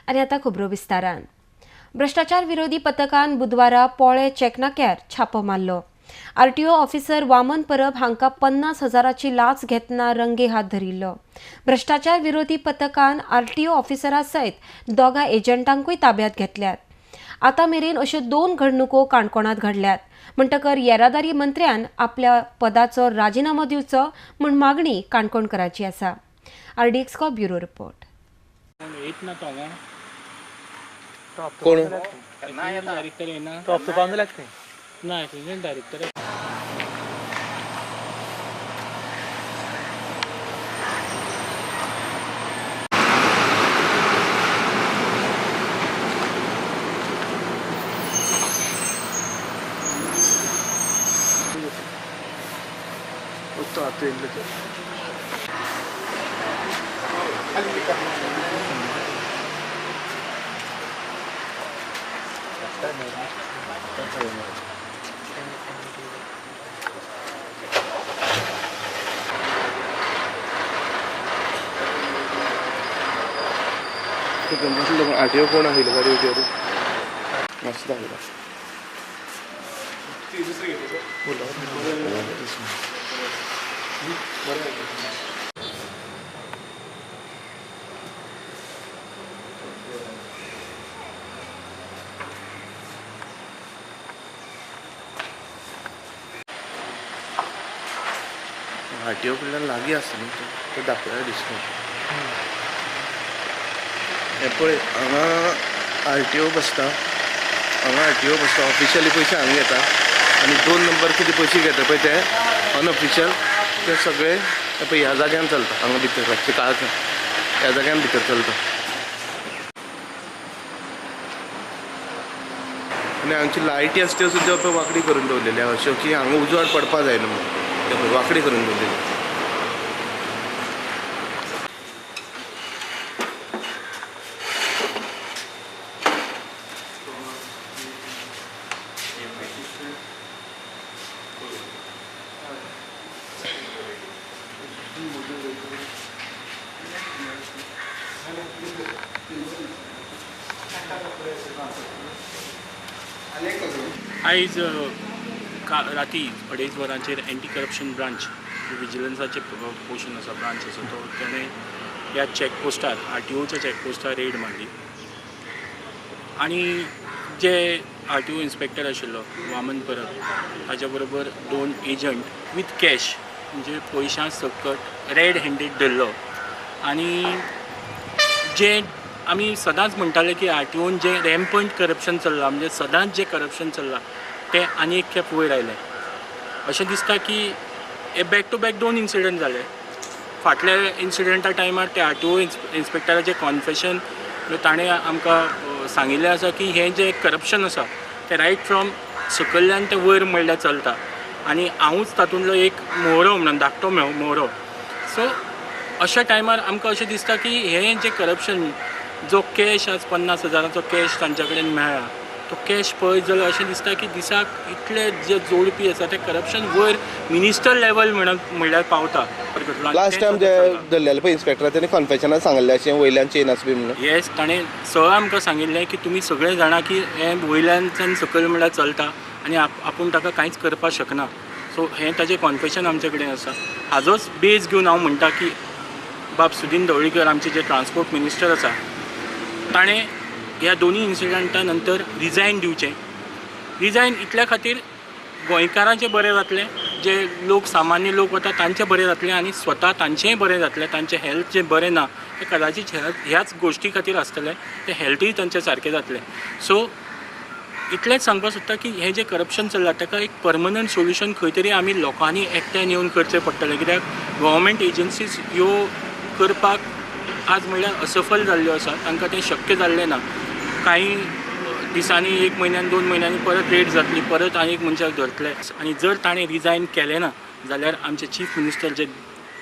आनी आतां खबरो विस्तारान. भ्रष्टाचार विरोधी पथकान बुधवारा पोळे चेकनाक्यार छापो मारलो. आरटीओ ऑफिसर वामन परब हांकां 50,000ची लाच घेतना रंगे हात धरिल्लो. भ्रष्टाचार विरोधी पथकान आरटीओ ऑफिसरा सयत दोगा एजंटांकूय ताब्यात घेतल्यात. आतां मेरेन अश्यो 2 घडणुको काणकोणांत घडल्यात. म्हणटकर येरादारी मंत्र्यान आपल्या पदाचो राजिनामो दिवचो म्हूण मागणी काणकोणकराची आसा. RDX bureau report. कोण आरटीओ कोण आशिल्लो गाडी मस्त दाखयला. आरटीओ कडल्यान लागीं आसता न्हू तो दाखयला दिसता. हें पळय हांगा आरटीओ बसता, हांगा आरटीओ बसता. ऑफिशियली पयशे हांगा घेता आनी 2 नंबर कितें पयशे घेता पळय ते अनऑफिशियल ते सगळे पळय ह्या जाग्यान चलता. हांगा भितर रातचे काळखान ह्या जाग्यान भितर चलता. आनी हांगची लायटी आसा त्यो सुद्दां पळय वांकडी करून दवरलेली आसा अश्यो की हांगा उजवाड पडपा जायना म्हणून ते पळय वांकडी करून दवरलेली. आयज राती 2:30 वरांचेर एंटी करप्शन ब्रांच विजिलन्साचे पोर्शन आसा, ब्रांच आसा, तो तेणें ह्या चॅकपोस्टार आरटीओच्या चॅकपोस्टार रेड मारली आनी जे आरटीओ इन्स्पेक्टर आशिल्लो वामन परब ताच्या बरोबर 2 एजंट विथ कॅश म्हणजे पयशां सकट रेड हँडेड धरलो. आनी जे आमी सदांच म्हणटाले की आरटीओन जे रॅम्पंट करप्शन चल्लां म्हणजे सदांच जें करप्शन चल्लां तें आनी एक खेप वयर आयलें. अशें दिसता की हे बॅक टू बॅक 2 इन्सिडंट जाले. फाटल्या इन्सिडंटा टायमार ते आरटीओ इन्स्पेक्टराचें कॉन्फेशन ताणें आमकां सांगिल्लें आसा की हें जें करप्शन आसा तें रायट फ्रॉम सकयल्यान तें वयर म्हणल्यार चलता आनी हांवूच तातूंतलो एक मोहरो म्हणून धाकटो मोहरो. सो अशा टायमार आमकां अशें दिसता की हें जें करप्शन जो कॅश आज 50,000चो कॅश तांच्या कडेन मेळ्ळा तो कॅश पळयत जाल्यार अशें दिसता की दिसाक इतले जे जोडपी आसा ते करप्शन वयर मिनिस्टर लेवल म्हणल्यार पावता. लास्ट टायम जे धरलेले पळय इन्स्पेक्टर तेणी कॉन्फेशनान सांगलें अशें वयल्यान चेन आसा बी म्हणून. येस, ताणें सगळें आमकां सांगिल्लें की तुमी सगळे जाणा की हें वयल्यानच्यान सकयल म्हणल्यार चलता आनी आपूण ताका कांयच करपाक शकना. सो हें ताजें कॉन्फेशन आमचे कडेन आसा. हाजोच बेज घेवन हांव म्हणटा की बाब सुदीन ढवळीकर आमचे जे ट्रान्सपोर्ट मिनिस्टर आसा ताणें ह्या दोन्ही इन्सिडंटा नंतर रिजायन दिवचें. रिजायन इतल्या खातीर गोंयकारांचें बरें जातलें, जे लोक सामान्य लोक वता तांचें बरें जातलें आनी स्वता तांचेंय बरें जातलें. तांचें हेल्थ जें बरें ना तें कदाचीत ह्याच गोश्टी खातीर आसतलें, तें हेल्थूय तांचें सारकें जातलें. सो इतलेंच सांगपाक सोदता की हें जें करप्शन चल्लां ताका एक परमनंट सोल्युशन खंय तरी आमी लोकांनी एकठांय येवन करचें पडटलें. कित्याक गव्हर्मेंट एजन्सीज ह्यो करपाक आज म्हणल्यार असफल जाल्ल्यो आसा, तांकां तें शक्य जाल्लें ना. कांय दिसांनी 1 म्हयन्यान 2 म्हयन्यांनी परत रेड जातली, परत आनी एक मनशाक धरतले. आनी जर ताणें रिजायन केलें ना जाल्यार आमचे चीफ मिनिस्टर जे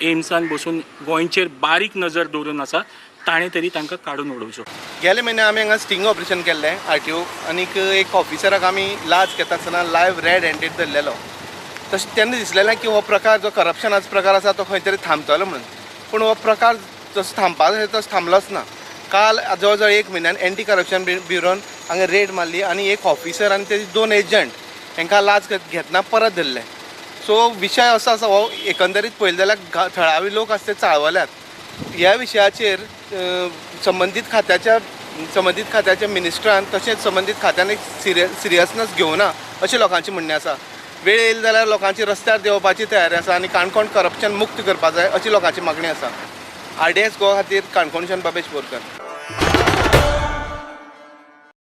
एम्सान बसून गोंयचेर बारीक नजर दवरून आसा ताणें तरी तांकां काडून उडोवचो. गेले म्हयने आमी हांगा स्टिंग ऑपरेशन केल्लें आरटीओ आनीक एक ऑफिसराक आमी लाच घेता आसतना लायव्ह रेड हँडेड धरलेलो. तशें तेन्ना दिसलेलें की हो प्रकार जो करप्शनाचो प्रकार आसा तो खंय तरी थांबतलो म्हणून, पूण हो प्रकार जसो थांबपाक जाय तसो थांबलोच ना. काल जवळ जवळ एक म्हयन्यान एंटी करप्शन ब्युरोन हांगा रेड मारली आनी एक ऑफिसर आनी तेजे 2 एजंट हांकां लाच घेतना परत धरले. सो विशय असो आसा, हो एकंदरीत पळयलें जाल्यार थळावे लोक आसा ते चाळवल्यात. ह्या विशयाचेर संबंदीत खात्याच्या मिनिस्ट्रान तशेंच संबंदीत खात्यान एक सिरियसनेस घेवना अशें लोकांचें म्हणणें आसा. वेळ येयली जाल्यार लोकांची रस्त्यार देंवपाची तयारी आसा आनी काणकोण करप्शन मुक्त करपा जाय अशी लोकांची मागणी आसा. RDS Goa खातीर काणकोणच्यान बाबेश बोरकर.